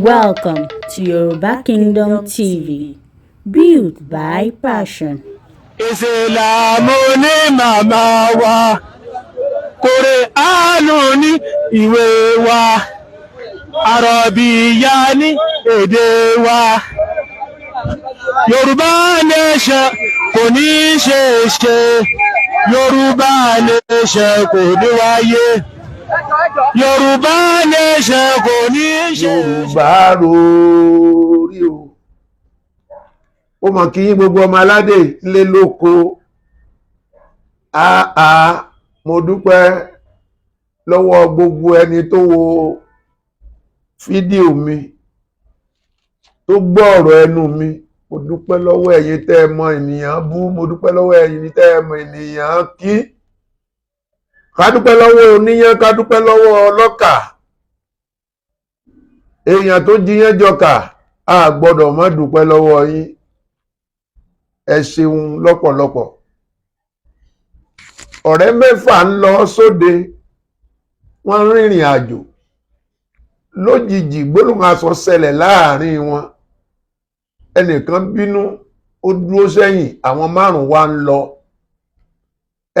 Welcome to Yoruba Kingdom TV, built by passion. Ìsìlámù ní màmá wa, Kùránù ní ìwé wa, Àrọ̀bíyá ní èdè wa. Yorùbá nation kò ní ṣe é ṣe, Yorùbá nation kò ní wáyé, Yorùbá nation kò ní ṣe é ṣe. Yorùbá rórí o. Ó mọ̀ kí yín, gbogbo ọmọ aládé nílé lóko. Àá, mo dúpẹ́ lọ́wọ́ gbogbo ẹni tó wo fídíò mi, tó gbọ́ ọ̀rọ̀ ẹnu mi. Mo dúpẹ́ lọ́wọ́ ẹ̀yin tẹ́ ẹ mọ ènìyàn bú, mo dúpẹ́ lọ́wọ́ ẹ̀yin tẹ́ ẹ mọ ènìyàn kí. Ká dúpẹ́ lọ́wọ́ oníyán, ká dúpẹ́ lọ́wọ́ ọlọ́kà. Èèyàn tó jiyán jọkà, a gbọ́dọ̀ má dúpẹ́ lọ́wọ́ yín. Ẹ ṣeun lọ́pọ̀lọpọ̀. Ọ̀rẹ́ mẹ́fà ń lọ sóde, wọ́n rìnrìn àjò. Lójijì, gbólóhùn asọ̀ ṣẹlẹ̀ láàrin wọn. Ẹnìkan bínú, ó dúró sẹ́yìn, àwọn márùn wá ń lọ.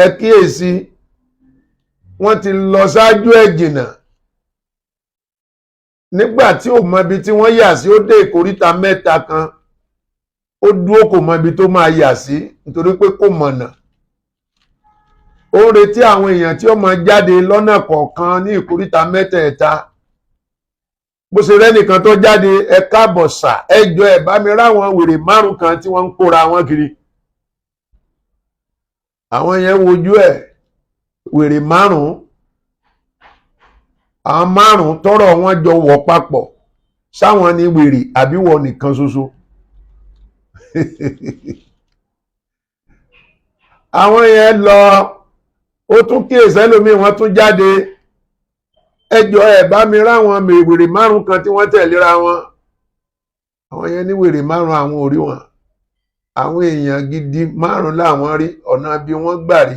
Ẹ kíyèsí, wọ́n ti lọ ṣáájú ẹ̀ jìnnà. Nígbà tí ò mọ ibi tí wọ́n yà sí, ó dé ìkóríta mẹ́ta kan, ó dúró, kò mọ ibi tó máa yà sí nítorí pé kò mọ̀nà. Ó ń retí àwọn èèyàn tí ó máa jáde lọ́nà kọ̀ọ̀kan ní ìkóríta mẹ́tẹ̀ẹ̀ta. Bó ṣe rẹ́nìkan tó jáde, "Ẹ káàbọ̀ sà, ẹ jọ, ẹ bá mi ráwọn wèrè márùn kan tí wọ́n ń kóra wọn kiri." Àwọn yẹn wojú ẹ̀, wèrè márùn, àwọn márùn tọ́rọ̀ wọn jọ wọ̀ papọ̀, sáwọn ni wèrè àbí wọ́n nìkan ṣoṣo? Àwọn yẹn lọ, ó tún kíyèsí ẹlòmíì, wọ́n tún jáde. "Ẹjọ́, ẹ bá mi ráwọn wèrè márùn kan tí wọ́n tẹ̀léra wọn." Àwọn yẹn ní wèrè márùn, àwọn ò rí wọn, àwọn èèyàn gidi márùn làwọn rí. Ọ̀nà bí wọ́n gbà rí,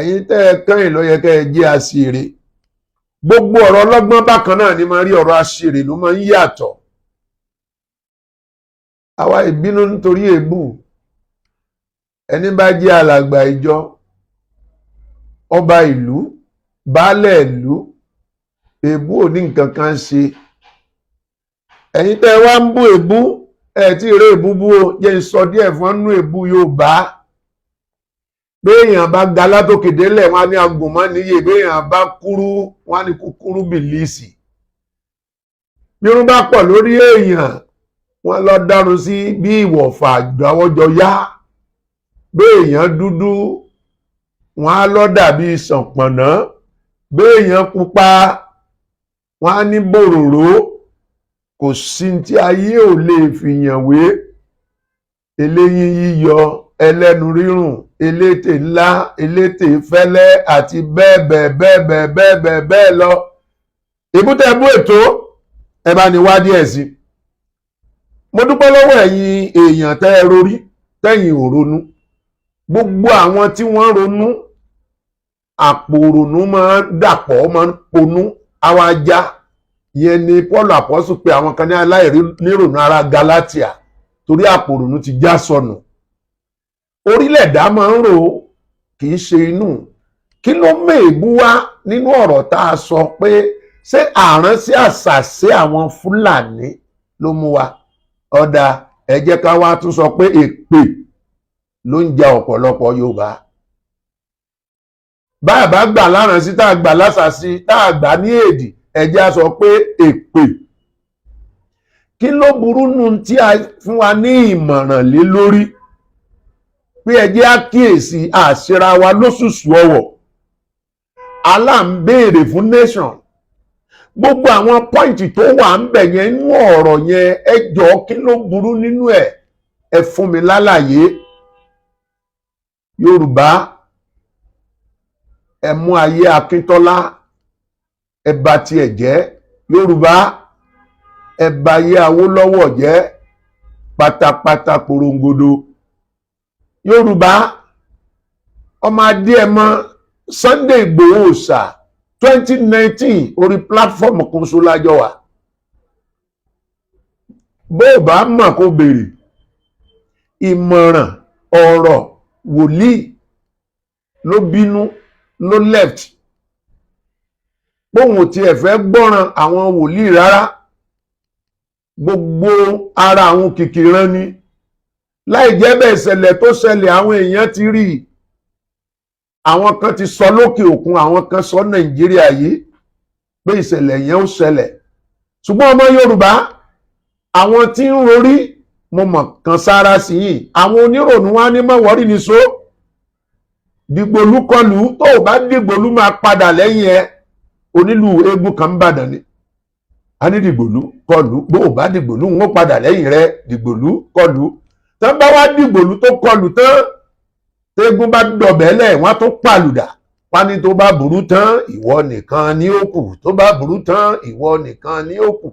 ẹ̀yin tẹ́ ẹ kẹ́yìn ló yẹ kẹ́ ẹ jẹ́ àṣìírí. Gbogbo ọ̀rọ̀ ọlọ́gbọ́n bákan náà ni máa rí, ọ̀rọ̀ àṣìírí ló máa ń yàtọ̀. Àwa ìbínú nítorí èébú. Ẹni bá jẹ́ alàgbà ìjọ, ọba ìlú, baálẹ̀ ìlú, èébú ò ní nǹkan kan ṣe. Ẹ̀yin tẹ́ wá ń bú èébú, ẹ̀ tí ìrè èébú bú o. Jẹ́ ń sọ díẹ̀ fún ọ́nú èébú Yorùbá. Béèyàn bá ga látòkè délẹ̀, wọn á ní agùnmọ́ níyè. Béèyàn bá kúrú, wọn á ní kúkúrú bìlíìsì. Bí irun bá pọ̀ lórí èèyàn, wọn lọ dárun sí bí ìwọ̀fà àgbàwọ́jọ yá. Béèyàn dúdú, wọn á lọ dàbí ṣànpọ̀nná. Béèyàn pupa, wọn á ní bòròró. Kò sí tí ayé ò lè fìyàn wé: eléyín yíyọ, ẹlẹ́nu rírùn, elétè ńlá, elétè fẹ́lẹ́, àti bẹ́ẹ̀ bẹ́ẹ̀ bẹ́ẹ̀ bẹ́ẹ̀ bẹ́ẹ̀ bẹ́ẹ̀ bẹ́ẹ̀ lọ. Èbúté bú ètò ẹ bá ní wá díẹ̀ sí. Mo dúpẹ́ lọ́wọ́ ẹ̀yin èèyàn tẹ́ ẹ rorí, tẹ́yìn ò ronú. Gbogbo àwọn tí wọ́n ronú, àpò ronú máa ń dàpọ̀, máa ń ponú àwa ajá yẹn ni. Paul Apostle pé àwọn kan ní aláìnírònú ara Galatia, torí àpò ronú ti já sọnù. Orílẹ̀-èdè máa ń rò, kì í ṣe inú. Kí ló mèébú wá nínú ọ̀rọ̀ tá a sọ pé ṣé àrán sí àṣà sí àwọn Fúlàní ló mú wa? Ọ̀dà, ẹ jẹ́ ká wá tún sọ pé èpè ló ń ja ọ̀pọ̀lọpọ̀ Yorùbá. Bá a bá gbà láràn sí, tá a gbà lásàsí, tá a gbà ní èdì, ẹ jẹ́ á sọ pé èpè. Kí ló burú nù tí a fún wa ní ìmọ̀ràn lé lórí pé ẹ jẹ́ á kíyèsí àṣírà wa lóṣùṣù ọwọ̀ alá ń béèrè fún nation? Gbogbo àwọn point tó wà ń bẹ̀ yẹn nínú ọ̀rọ̀ yẹn, ẹ jọ̀ọ́, kí ló burú nínú ẹ̀? Ẹ fún mi lálàyé. Yorùbá, ẹ mú ayé Akíntọ́lá, ẹ bà tiẹ̀ jẹ́. Yorùbá, ẹ bà ayé Awólọ́wọ̀ jẹ́ pátápátá porongodo. Yorùbá, ọmọ adé ẹ mọ Sunday Igboho ṣá. 2019, orí platform kan ṣo lájọ wà. Bó o bá mọ̀, kó béèrè ìmọ̀ràn. Ọ̀rọ̀ wòlíì ló bínú, ló left, póun ò tiẹ̀ fẹ́ gbọ́ràn àwọn wòlíì rárá. Gbogbo ara àwọn kìkìrán ni. Láì jẹ́ bẹ́ẹ̀, ìṣẹ̀lẹ̀ tó ṣẹlẹ̀, àwọn èèyàn ti rí i. Àwọn kan ti sọ lókè òkun, àwọn kan sọ Nàìjíríà yìí pé ìṣẹ̀lẹ̀ yẹn ó ṣẹlẹ̀. Ṣùgbọ́n ọmọ Yorùbá, àwọn tí ń rorí, mo mọ̀ kan sára sí yìí. Àwọn onírònú wa ní mọ̀wọ́rì ní so dìgbòlú kọlù. Tó o bá dìgbòlú, máa padà lẹ́yìn ẹ. Onílù eégún kan ń bàdàn ni a ní dìgbòlú kọlù. Bó o bá dìgbòlú, ń ó padà lẹ́yìn rẹ. Dìgbòlú kọlù tán, bá wá dìgbòlú tó kọlù tán, tẹ́gùn bá dọ̀bẹ́lẹ̀, wọ́n á tún pàlùdà wọ́n ní tó bá burú tán, ìwọ nìkan ní ó kù. Tó bá burú tán, ìwọ nìkan ní ó kù.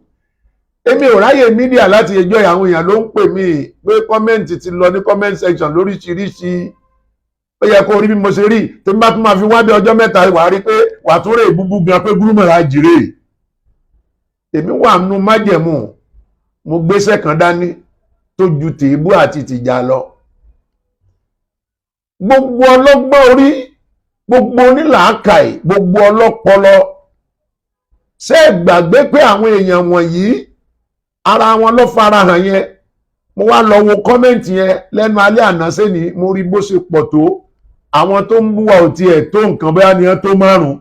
Èmi ò ráyè media láti ẹjọ́. Àwọn èèyàn ló ń pè mí pé comment ti lọ ní comment section lóríṣiríṣi. Ó yẹ kó rí bí mo ṣe rí. Tí n bá tún máa fi wá bí ọjọ́ 3, wàá rí pé wàá tún rè búbú gan pé gúrúmọ̀rà jìrè. Èmi wà nínú májẹ̀mú. Mo gbéṣẹ́ kan dání tó ju tèébú àti tìjà lọ. Gbogbo ọlọ́gbọ́n orí, gbogbo onílàákàyè, gbogbo ọlọ́pọlọ, ṣé ẹ gbàgbé pé àwọn èèyàn wọ̀nyí, ara wọn ló farahàn yẹn? Mo wá lọ wo comment yẹn lẹ́nu alẹ́ àná sẹ́ni. Mo rí bó ṣe pọ̀ tó. Àwọn tó ń bú wa ò tiẹ̀ tó nǹkan, bóyá ni wọ́n tó márùn-ún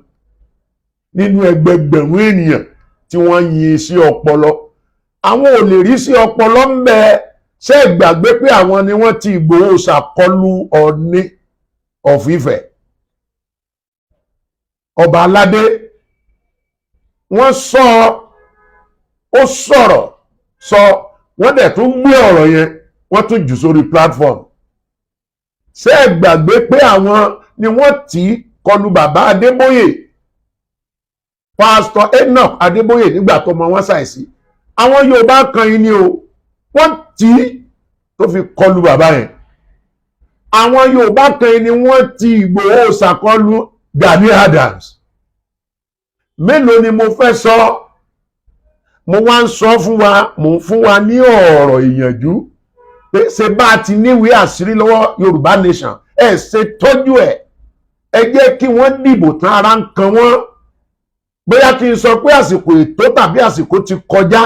nínú ẹgbẹgbẹ̀rún ènìyàn tí wọ́n yin sí ọpọlọ. Àwọn ò lè rí sí ọpọlọ ń bẹ. Ṣé ẹ gbàgbé pé àwọn ni wọ́n ti Ìgbòho ṣàkọlù Ọọ̀ni of Ifẹ̀, ọba aládé? Wọ́n sọ, ó sọ̀rọ̀ sọ, wọ́n dẹ̀ tún gbé ọ̀rọ̀ yẹn, wọ́n tún jù sórí platform. Ṣé ẹ gbàgbé pé àwọn ni wọ́n tì í kọlu bàbá Adébóyè, Pásítọ̀ Enoch Adébóyè, nígbà tó mọ wọn ṣàìsí? Àwọn Yorùbá kan yìí ni o, wọ́n tì í tó fi kọlu bàbá yẹn. Àwọn Yorùbá kan yìí ni wọ́n ti Ìgbòho ṣàkọlù Gani Adams. Mélòó ni mo fẹ́ sọ? Mo wá ń sọ fún wa, mò ń fún wa ní ọ̀rọ̀ ìyànjú pé ṣe bá a ti níwèé àṣírí lọ́wọ́, Yorùbá Nation, ẹ ṣe tọ́jú ẹ̀. Ẹ jẹ́ kí wọ́n dìbò tán. Ara ń kan wọ́n. Bóyá kí n sọ pé àsìkò ètò tàbí àsìkò ti kọjá.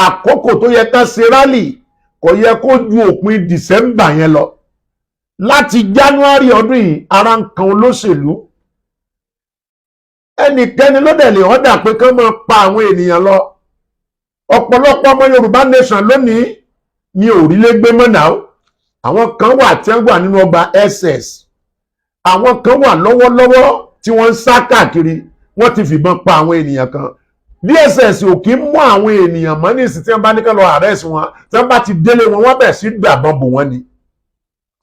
Àkókò tó yẹ ká ṣe rally kò yẹ kó ju òpin December yẹn lọ. Láti January ọdún yìí, ara ń kan olóṣèlú. Ẹnikẹ́ni ló dẹ̀ lè ọ́dà pé kán máa pa àwọn ènìyàn lọ. Ọ̀pọ̀lọpọ̀ ọmọ Yorùbá Nation lónìí ní òrílé gbé mọ́ náà. Àwọn kan wà tí wọ́n wà nínú ọgbà SS. Àwọn kan wà lọ́wọ́lọ́wọ́ tí wọ́n ń sá káàkiri. Wọ́n ti fìbọn pa àwọn ènìyàn kan. DSS ò kí ń mú àwọn ènìyàn mọ́ nísìn. Tí wọ́n bá ní ká lọ arrest wọn, tí wọ́n bá ti délé wọn, wọ́n bẹ̀ sí gbàbọn bò wọ́n ni.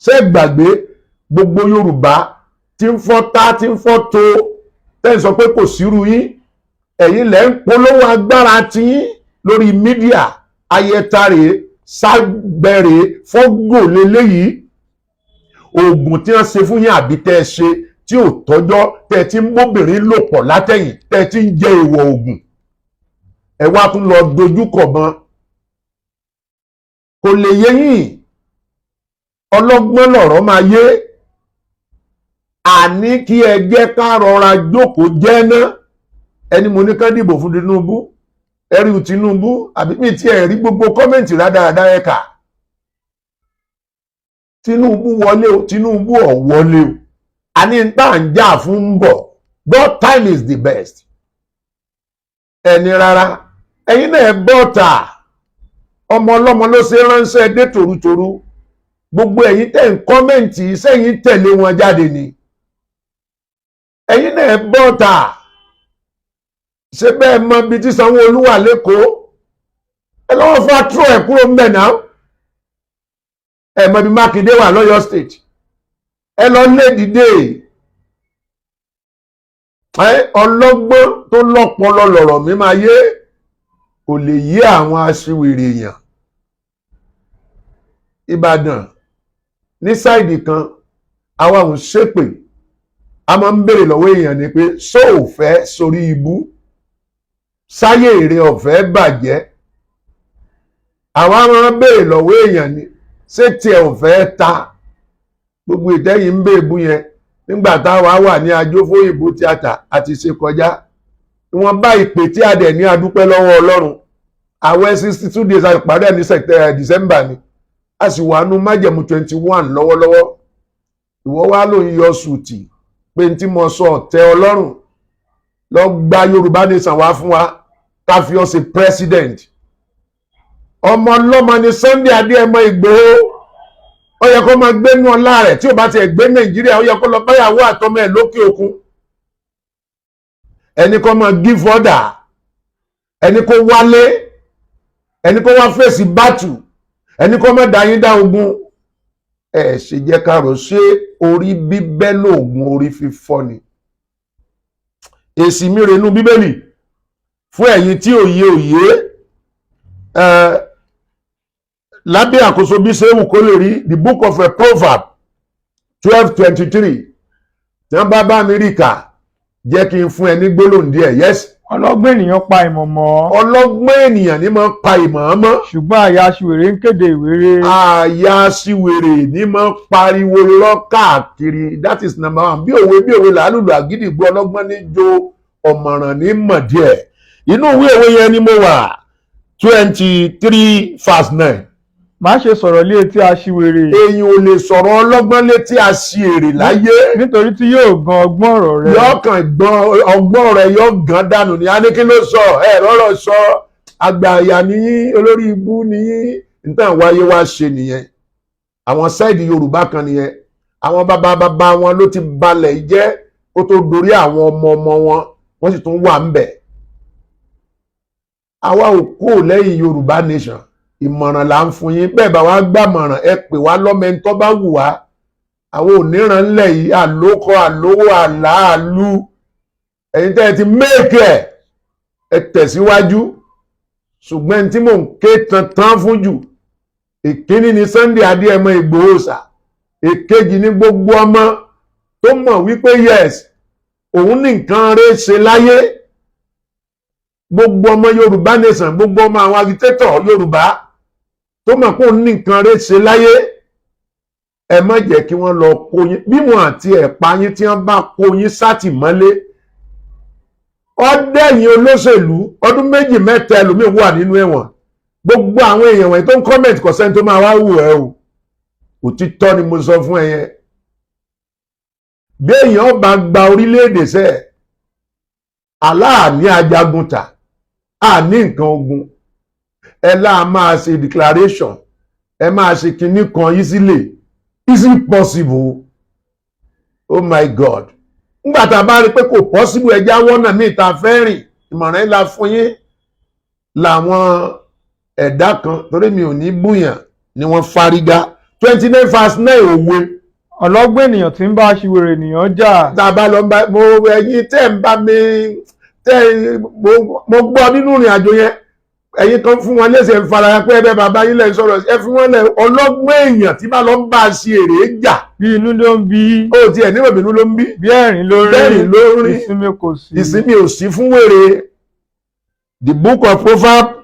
Ṣé gbàgbé gbogbo Yorùbá tí ń fọ́ tá, tí ń fọ́ tó, tẹ́ ń sọ pé kò sírú yín? Ẹ̀yin lẹ́ ń polówó agbára tiyín lórí media. Ayẹta rèé, ságbẹ̀rẹ̀ fọ́gò leléyìí. Oògùn tí wọ́n ṣe fún yín àbí tẹ́ ẹ ṣe tí ò tọ́jọ́, tẹ́ ẹ ti ń bóbìnrin lò pọ̀ látẹ̀yìn, tẹ́ ẹ ti ń jẹ èèwọ̀ oògùn, ẹ wá tún lọ dojúkọ̀ mọ́. Kò lè yé yín. Ọlọ́gbọ́n lọ̀rọ̀ máa yé. Àní kí ẹ jẹ́ ká rọra jókòó jẹ́ ná. Ẹni mo ní ká dìbò fún Tinubu, ẹrí Tinubu àbí mi tí ẹ rí gbogbo comment rádaràdá ẹ̀ka. Tinubu wọlé o, Tinubu ò wọlé o, àní tá à ń jà fún ń bọ̀. God time is the best. Ẹni rárá, ẹ̀yin náà bọ́ta. Ọmọ ọlọ́mọ ló ṣe ránṣẹ́ dé tòrútòrú. Gbogbo ẹ̀yin tẹ̀ ń comment sẹ́yìn, tẹ̀lé wọn jáde ni. Ẹ̀yin náà bọ́ta. Ṣé bẹ́ẹ̀ mọ ibi tí Sanwó-Olú wà lẹ́kọ̀ọ́? Ẹ lọ́wọ́ fún àtúrò ẹ̀ kúrò ń bẹ̀ náà. Ẹ mọ ibi Mákindé wà lọ́yọ́ State. Ẹ lọ lé dìde. Ẹ ọlọ́gbọ́n tó lọ́pọlọ lọ̀rọ̀ mi máa yé. Kò lè yé àwọn aṣiwèrè èèyàn. Ìbàdàn ní side kan, àwa ò ń ṣépè. A máa ń béèrè lọ́wọ́ èèyàn ni pé ṣó ò fẹ́ sórí ibú, sáyé èrè ọ̀fẹ́ bàjẹ́. Àwa máa ń béèrè lọ́wọ́ èèyàn ni, ṣé tiẹ̀ ò fẹ́ ta gbogbo ìtẹ́yìn ń bèèbú yẹn nígbà táwa wà ní Ajófóyìnbó tíátà àti ṣe kọjá? Ìwọ̀n bá ìpè tí a dẹ̀ ní, adúpẹ́ lọ́wọ́ Ọlọ́run. Àwẹ̀ 62 days a parí ẹ̀ ní sẹ̀tẹ̀ December ni, a sì wà nú májẹ̀mú 21 lọ́wọ́lọ́wọ́. Ìwọ wá ló ń yọ sùtì pé n tí mo sọ ọ̀tẹ̀ Ọlọ́run. Lọ gba Yorùbá Nation wá fún wa, ká fi ọ́ ṣe president. Ọmọ ọlọ́mọ ni Sunday Adéyẹmọ Ìgbòho. Ó yẹ kó máa gbénú ọlá rẹ̀. Tí ò bá tiẹ̀ gbé Nàìjíríà, ó yẹ kó lọ báyàwó àtọmọ ẹ̀ lókè òkun. Ẹni kó máa give order, ẹni kó wálé, ẹni kó wá fèsì bátù, ẹni kó má dá yín dá ogun. Ẹ ṣe jẹ́ ká rò, ṣé orí bíbẹ́ lóògùn orí fífọ́ ni? Èsì mi rènú Bíbélì fún ẹ̀yin tí òye òye ẹ lábẹ́ àkóso bí sẹ́wù kó lè rí. The Book of a Proverb 12:23, tí wọ́n bá bá mi rí kà, jẹ́ kí n fún ẹ ní gbólóhùn díẹ̀. Yes. Ọlọ́gbọ́n ènìyàn pa ìmọ̀ mọ́. Ọlọ́gbọ́n ènìyàn ní máa ń pa ìmọ̀ mọ́. Ṣùgbọ́n àyà aṣiwèrè ń kéde ìwéré. Àyà aṣiwèrè ní máa ń pariwo lọ káàkiri. That is number one. Bí òwe bí òwe làálùlù àgídìgbò, ọlọ́gbọ́n ní jó, ọ̀mọ̀ràn ní mọ̀ díẹ̀. Inú ìwé òwe yẹn ni mo wà, 23 verse 9. Má ṣe sọ̀rọ̀ lé etí aṣiwèrè. Èyàn ò lè sọ̀rọ̀ ọlọ́gbọ́n létí aṣièrè láyé. Nítorí tí yóò gan ọgbọ́n ọ̀rọ̀ rẹ. Yóò kàn gbọ́n ọgbọ́n rẹ̀, yóò gàn dànù ní. A ní kí ló sọ ẹ rọ́rọ̀ sọ, àgbà àyà níyín, olórí ibú níyín. Nítorí wáyé wá ṣe nìyẹn. Àwọn side Yorùbá kan nìyẹn. Àwọn bàbá bàbá wọn ló ti balẹ̀ jẹ́ kó tó dorí àwọn ọmọ ọmọ wọn, wọ́n sì tún wà ń bẹ̀. Àwa ò kú lẹ́yìn Yorùbá Nation. Ìmọ̀ràn là ń fún yín. Bẹ́ẹ̀ bá wá gbàmọ̀ràn, ẹ pè wá lọ́mọ ẹni tó bá wù wá. Àwọn òníran ńlẹ̀ yìí, àlókọ àlówó àlàálù. Ẹ̀yin tẹ́ ẹ ti make ẹ̀, ẹ tẹ̀síwájú. Ṣùgbọ́n ẹni tí mò ń ké tantan fún jù, ìkíní ni Sunday Adéyẹmọ Ìgbòho sà. Èkejì ní gbogbo ọmọ tó mọ̀ wípé yes, òun ní nǹkan rẹ̀ ṣe láyé. Gbogbo ọmọ Yorùbá Nation, gbogbo ọmọ àwọn agitator Yorùbá tó mọ̀ pé òun ní nǹkan rẹ̀ ṣe láyé, ẹ má jẹ́ kí wọ́n lọ kó yín. Bí wọn àti ẹ̀pá yín, tí wọ́n bá kó yín sátìmọ́lé, ọdẹ́yìn olóṣèlú ọdún 2, 3, ẹlòmíín wà nínú ẹ̀wọ̀n. Gbogbo àwọn èèyàn wọ̀nyí tó ń comment, kò sẹ́ni tó máa wá wù ẹ́ o. Òtítọ́ ni mo sọ fún ẹ yẹn. Bí èèyàn bá gba orílẹ̀-èdè sẹ́, aláàní ajagun ta, àní nǹkan ogun, ẹ láà máa ṣe declaration, ẹ máa ṣe kinní kan easily. Is it possible? Oh my God! Nígbà tá a bá rí i pé kò possible, ẹja wọ́nà míì tá a fẹ́ rìn. Ìmọ̀ràn yìí la fún yín. Làwọn ẹ̀dá kan, torí mi ò ní búyàn, ni wọ́n fárígá. 29 verse 9, òwe. Ọlọ́gbọ́n ènìyàn tí ń bá aṣiwèrè ènìyàn jà. Tá a bá lọ bá mo, ẹ̀yin tẹ́ ń bá mi tẹ́ mo gbọ́ nínú ìrìn àjò yẹn, ẹ̀yin kan fún wọn léṣe ń fara pé ẹbẹ bàbá yín lẹ sọ̀rọ̀, ẹ fi wọn lẹ. Ọlọ́gbọ́n èèyàn tí bá lọ ń bá a ṣe èrè jà. Bí inú ló ń bí. Ó tiẹ̀ níwọ̀n ìbínú ló ń bí. Bí ẹ̀rín ló rí. Bẹ́ẹ̀rin ló rí. Ìsinmi kò sí. Ìsinmi ò sí fún wèrè. The Book of Proverbs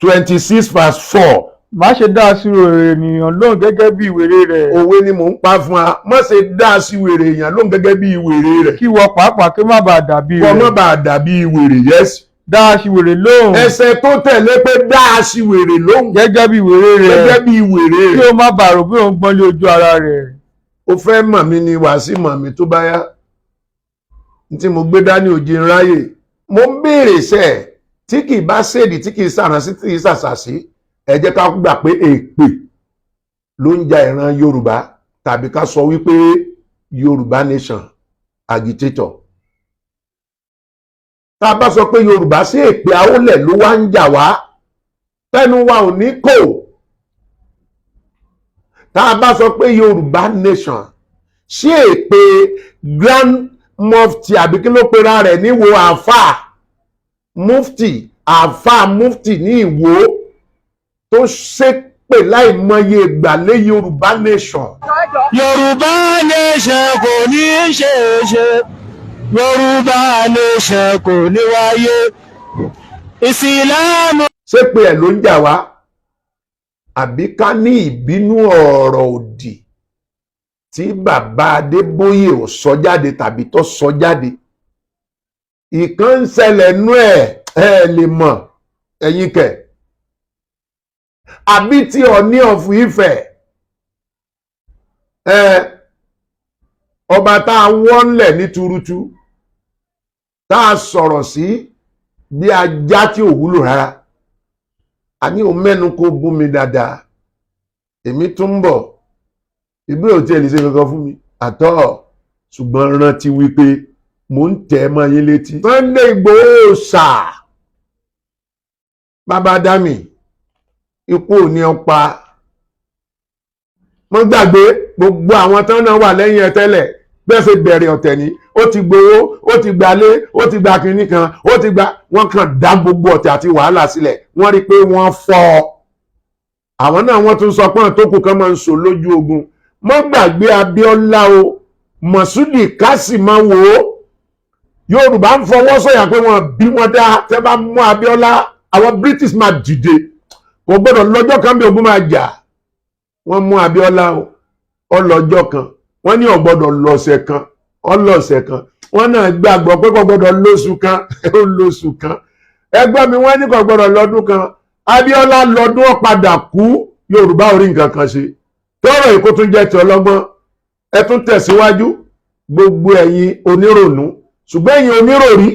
26 verse 4. Má ṣe dá aṣiwèrè ènìyàn lóhùn gẹ́gẹ́ bí ìwèrè rẹ̀. Òwe ni mò ń pa fún wa. Má ṣe dá sí wèrè èèyàn lóhùn gẹ́gẹ́ bí wèrè rẹ̀. Kí ìwọ pàápàá kí ó má bàa dàbí kó má rẹ̀. bàa dàbí wèrè. Yes. Dá aṣiwèrè lóhùn. Ẹsẹ̀ tó tẹ̀lé pé dá sí wèrè lóhùn. Gẹ́gẹ́ bí ìwèrè rẹ̀. Gẹ́gẹ́ bí wèrè kí rẹ̀. ó má bàa rò bí òun gbọ́n lé ojú ara rẹ̀. Ó fẹ́ mọ̀ mí ni, wàá sí mọ̀ mí tó bá yá. N tí mo gbé dání òjì ń ráyè. Mo ń béèrè sẹ́, tí kì í bá ṣèdí, tí kì í sàránsí, tí kì í sàṣàṣí, ẹ jẹ́ ká gbà pé èpè ló ń ja ìran Yorùbá, tàbí ká sọ wípé Yorùbá Nation agitator. Tá a bá sọ pé Yorùbá, sí èpè àwọlẹ̀ ló wá ń jà wá tẹnu wa ò ní kò? Tá a bá sọ pé Yorùbá Nation, ṣé èpè Grand Mufti, àbí kí ló pera rẹ̀ níwò, àáfàá mufti, àáfàá mufti ní Ìwó tó ṣépè láìmọye ìgbà lé Yorùbá Nation? Yorùbá Nation kò ní ṣe é ṣe, Yorùbá Nation kò ní wáyé, ìsìlámù. Ṣépè ẹ̀ ló ń jà wá? Àbí ká ní ìbínú ọ̀rọ̀ òdì tí bàbá Adébóyè ò sọ jáde tàbí tó sọ jáde. Ìkan ń ṣẹlẹ̀ nú ẹ̀, ẹ lè mọ̀ ẹ̀yin kẹ̀. Àbí tí Ọọ̀ni of Ifẹ̀, ẹ ọba tá a wọ́nlẹ̀ ní tuurutu, tá a sọ̀rọ̀ sí bí ajá tí ò wúlò rárá. Àní ò mẹ́nu kó bú mi dáadáa, èmi tún ń bọ̀. Ìgbé ò tiẹ̀ lè ṣe kankan fún mi àtọ́, ṣùgbọ́n rántí wípé mò ń tẹ̀ ẹ́ mọ́ yín létí. Sunday Igboho ṣà bàbá dami, ikú ò ní ọ pa. Mo gbàgbé gbogbo àwọn tán náà wà lẹ́yìn ẹ tẹ́lẹ̀, bẹ́ẹ̀ ṣe bẹ̀rẹ̀ ọ̀tẹ̀ ní. Ó ti gbowó, ó ti gbalé, ó ti gba kinní kan, ó ti gba. Wọ́n kàn dá gbogbo ọ̀tẹ̀ àti wàhálà sílẹ̀. Wọ́n rí i pé wọ́n fọ́ ọ. Àwọn náà, wọ́n tún sọ pé àwọn tó kù kan máa ń sọ lójú ogun. Mọ́ gbàgbé Abíọ́lá o, Mọ̀súdì Kásìmáwò. Yorùbá ń fọwọ́ sọ̀yà pé wọ́n bí wọ́n dá. Tẹ́ bá mú Abíọ́lá, àwọn British máa dìde. Kò gbọ́dọ̀ lọ́jọ́ kan bí ogun máa jà. Wọ́n mú Abíọ́lá o, ọlọ́jọ́ kan, wọ́n ní ó gbọ́dọ̀ lọ́sẹ̀ kan, ọlọ́sẹ̀ kan. Wọ́n náà gbàgbọ́ pé kò gbọ́dọ̀ lóṣù kan, ó lóṣù kan. Ẹgbẹ́ mi, wọ́n ní kò gbọ́dọ̀ lọ́dún kan. Abíọ́lá lọ́dún, ó padà kú. Yorùbá orí nǹkan kan ṣe tọrọ èkó tún jẹ́ ti ọlọ́gbọ́n. Ẹ tún tẹ̀síwájú, gbogbo ẹ̀yin onírònú. Ṣùgbọ́n ẹ̀yin oníròrí,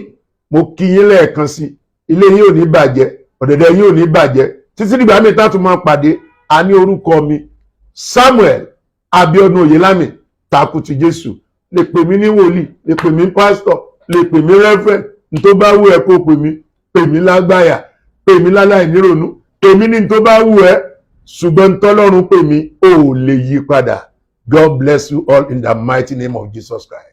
mo kí yín lẹ́ẹ̀kan sí. Ilé yín ò ní bàjẹ́, ọ̀dẹ̀dẹ̀ yín ò ní bàjẹ́. Títí dìgbà mi tá tún máa pàdé, a ní orúkọ mi Samuel Abiodun Oyelami Takuti Jésù. Lè pè mí ní wòlíì, lè pè mí pásítọ̀, lè pè mí reverend, ní tó bá wù ẹ́ kó pè mí. Pè mí lágbáyà, pè mí láláì nírònú, pè mí ní tó bá wù ẹ́, ṣùgbọ́n tọ́lọ́run pè mí, ò lè yí padà. God bless you all in the mighty name of Jesus Christ.